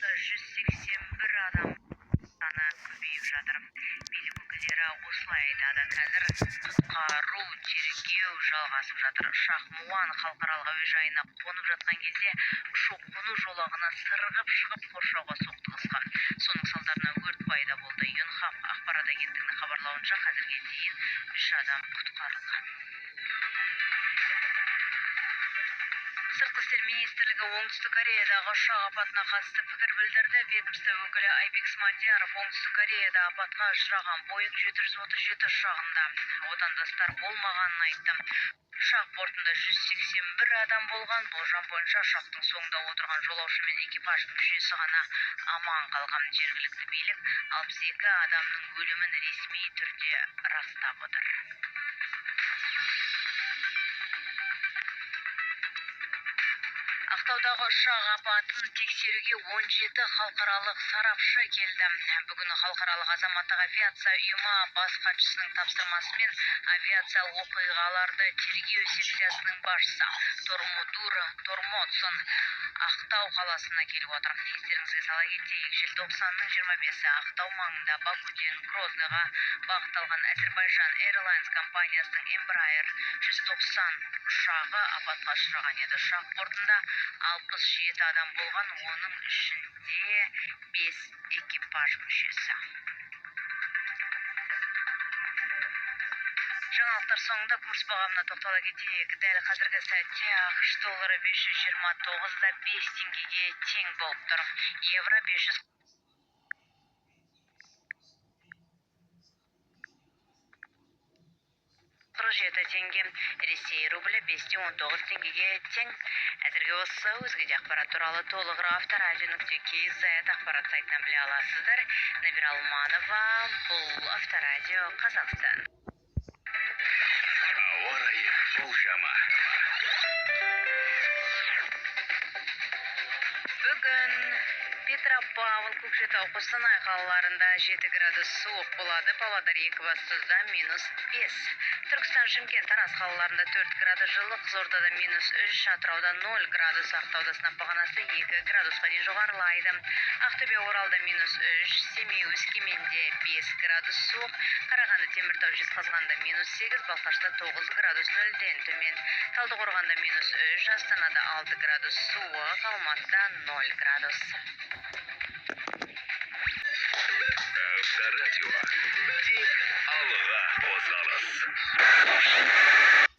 Ұшақта 181 адам саны көбейіп жатыр. Билік өкілдері осылай айтады. Қазір құтқару, тергеу жалғасып жатыр. Ұшақ Муан халықаралық әуежайына қонып жатқан кезде ұшу-қону жолағына сырғып шығып, қоршауға соқтығысқан. Соның салдарынан өрт пайда болды. Йонхап ақпарат агенттігінің хабарлауынша, қазірге дейін 3 адам құтқарылған. Сыртқы істер министрлігі Оңтүстік Кореядағы ұшақ апатына қатысты пікір білдірді. Ведомство өкілі Айбек Смадияров Оңтүстік Кореяда апатқа ұшыраған Боинг 737 ұшағында отандастар болмағанын айтты. Ұшақ бортында 181 адам болған. Болжам бойынша ұшақтың соңында отырған жолаушы мен экипаж мүшесі ғана аман қалған. Жергілікті билік 62 адамның өлімін ресми түрде растап отыр. Ақтаудағы ұшақ апатын тексеруге 17 халықаралық сарапшы келді. Бүгін халықаралық азаматтық авиация ұйымы бас хатшысының тапсырмасымен авиациялық оқиғаларды тергеу секциясының басшысы Тормудур Тормодсон Ақтау қаласына келіп отыр. Естеріңізге сала кетейік, желтоқсанның 25-і Ақтау маңында Бакуден Грозныйға бағытталған Әзербайжан Airlines компаниясының Embraer 190 ұшағы апатқа ұшыраған еді. Ұшақ бортында 67 адам болған, оның ішінде 5 экипаж мүшесі. Жаңалықтар соңында курс бағамына тоқтала кетейік. Дәл қазіргі сәтте ақш доллары 529,5 теңгеге тең болып тұр. Евро 547 теңге, Ресей рублі 5,19 теңгеге тең. Әзірге осы. Өзге де ақпарат туралы толығырақ авторадио.kz ақпарат сайтынан біле аласыздар. Набира Алманова, бұл Авторадио Қазақстан. Ауа райы болжамы. Бүгін Петропавл, Көкшетау, Қостанай қалаларында 7 градус суық болады. Павлодар, Екібастұзда -5. Түркістан, Шымкент, Тараз қалаларында 4 градус жылы, Қызылордада -3, Атырауда 0 градус, Ақтауда сынап бағанасы 2 градусқа дейін жоғарылайды. Ақтөбе, Оралда -3, Семей, Өскеменде 5 градус суық, Қарағанды, Теміртау, Жезқазғанда -8, Балқашта 9 градус нөлден төмен, Талдықорғанда -3, Астанада 6 градус суық, Алматыда 0 градус. Авторадио. Тек алға қозғалыс.